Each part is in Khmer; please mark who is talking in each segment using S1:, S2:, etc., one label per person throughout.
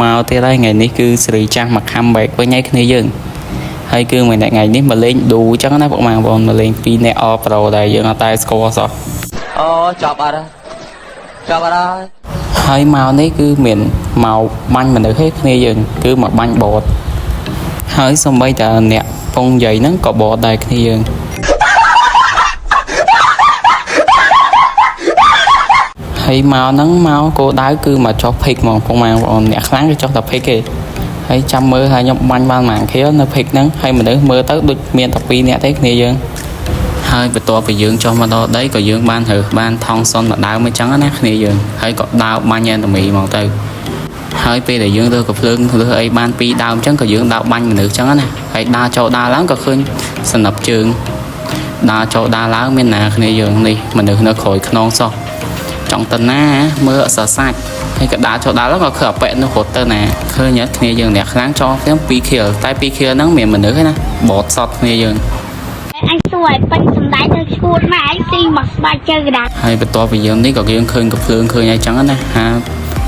S1: មកទៀតហើយថ្ងៃនេះគឺសេរីចាស់មក comeback វិញហើយគ្នាយើងហើយគឺមួយថ្ងៃនេះមកលេងឌូអញ្ចឹងណាពុកម៉ែបងប្អូនមកលេងពីរនាក់ All Pro ដែលយើងអត់តែស្គាល់សោះ
S2: អូចប់អត់ហើយចប់អត់ហើយ
S1: ហើយមកនេះគឺមានមកបាញ់មនុស្សឯគ្នាយើងគឺមកបាញ់ bot ហើយសំបីតាអ្នកពងយាយហ្នឹងក៏ bot ដែរគ្នាយើងហើយមកហ្នឹងមកគោលដៅគឺមកចុះ pick ហ្មងពុកម៉ែបងប្អូនអ្នកខ្លាំងគឺចុះតែ pick ទេហើយចាំមើលហើយខ្ញុំបាញ់បានប៉ុន្មាន kill នៅ pick ហ្នឹងហើយមនុស្សមើលទៅដូចមានតែ2នាក់ទេគ្នាយើង ហើយបន្ទាប់ពីយើងចុះមកដល់ដីក៏យើងបានរើសបានថងសុនមកដើមអញ្ចឹងណាគ្នាយើងហើយក៏ដើរបាញ់ enemy ហ្មងទៅហើយពេលដែលយើងរើសកំភ្លើងរើសអីបានពីរដើមអញ្ចឹងក៏យើងដើរបាញ់មនុស្សអញ្ចឹងណាហើយដើរចូលដើរឡើងក៏ឃើញសន្នឹបជើងដើរចូលដើរឡើងមានណាគ្នាយើងនេះមនុស្សនៅក្រោយខ្នងសោះចង់ទៅណាមើលអសរសាច់ហើយក៏ដើរចូលដើរឡើងក៏ឃើញអប៉ែនោះរត់ទៅណាឃើញអត់គ្នាយើងអ្នកខ្លាំងចោលភ្លាម2 kill តែ2 kill ហ្នឹងមានមនុស្សឯណា bot សតគ្នាយើង
S3: អញសួរឲ្យពេញសំដែងទៅឈួតមកឯងស៊ីមកស្បែកជើងកណ្ដាល
S1: ហើយបន្ទាប់ពីយើងនេះក៏យើងឃើញកំភ្លើងឃើញអីចឹងណាហា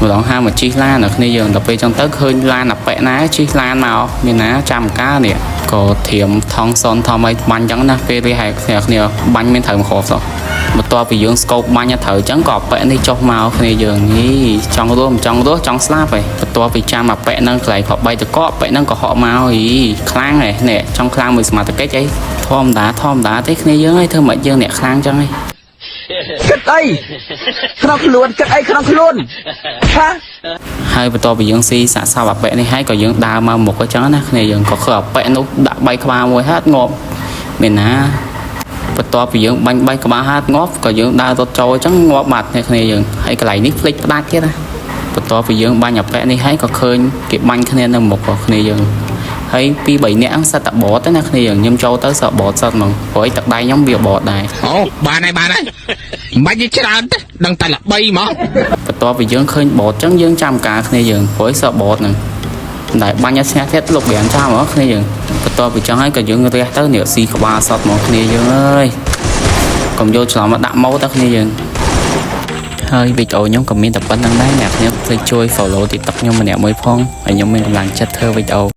S1: ម្ដងហាមកជិះឡានដល់គ្នាយើងដល់ពេលចឹងទៅឃើញឡានអាប៉ែណាជិះឡានមកមានណាចាំការនេះក៏ធៀមថងសុនថំអីបាញ់ចឹងណាពេលវាហែកគ្នាគ្នាបាញ់មានត្រូវមកគ្រាប់សោះបន្ទាប់ពីយើង scope បាញ់ឲ្យត្រូវចឹងក៏អាប៉ែនេះចុះមកគ្នាយើងហីចង់រស់មិនចង់រស់ចង់ស្លាប់ហីបន្ទាប់ពីចាំអាប៉ែហ្នឹងកន្លែងគ្រាប់បីតកអាប៉ែហ្នឹងក៏ហក់មកហីខ្លាំងហ៎នេះចង់ខ្លាំងមួយសមត្ថកិច្ចអីធម្មតាធម្មតាទេគ្នាយើងហីធ្វើមិនយើងអ្នកខ្លាំងចឹងហី
S4: គិតអីក្នុងខ្លួនគិតអីក្នុងខ្លួនហា
S1: ហើយបន្ទាប់ពីយើងស៊ីសាកសពអាប៉ែនេះហើយក៏យើងដើរមកមុខអញ្ចឹងណាគ្នាយើងក៏ឃើញអាប៉ែនោះដាក់បីក្បាលមួយហាត់ងាប់មានណាបន្ទាប់ពីយើងបាញ់បីក្បាលហាត់ងាប់ក៏យើងដើររត់ចូលអញ្ចឹងងាប់បាត់គ្នាយើងហើយកន្លែងនេះភ្លេចផ្ដាច់ទៀតណាបន្ទាប់ពីយើងបាញ់អាប៉ែនេះហើយក៏ឃើញគេបាញ់គ្នានៅមុខរបស់គ្នាយើងហើយពីរបីនាក់ហ្នឹងសិតតែ bot ទេណាគ្នាយើងខ្ញុំចូលទៅសើ bot សិតហ្មងព្រោះឯទឹកដៃខ្ញុំវា bot ដែរ
S5: អូបានហើយបានហើយមិនបាច់និយាយច្រើនទេដឹងតែល្បីហ្មង
S1: បន្ទាប់ពីយើងឃើញ bot ចឹងយើងចាំការគ្នាយើងព្រោះឯសើ bot ហ្នឹងតែបាញ់ឲ្យឈ្នះទៀតលោកប្រាំចាំហ៎គ្នាយើងបន្ទាប់ពីចឹងហើយក៏យើងរះទៅនេះស៊ីក្បាលសតមកគ្នាយើងអើយកុំយកច្រឡំមកដាក់ម៉ូទៅគ្នាយើងហើយវីដេអូខ្ញុំក៏មានតែប៉ុណ្្នឹងដែរអ្នកគ្នាភ្លេចជួយ follow TikTok ខ្ញុំម្នាក់មួយផងហើយខ្ញុំមានកម្លាំងចិត្តធ្វើវីដេអូ។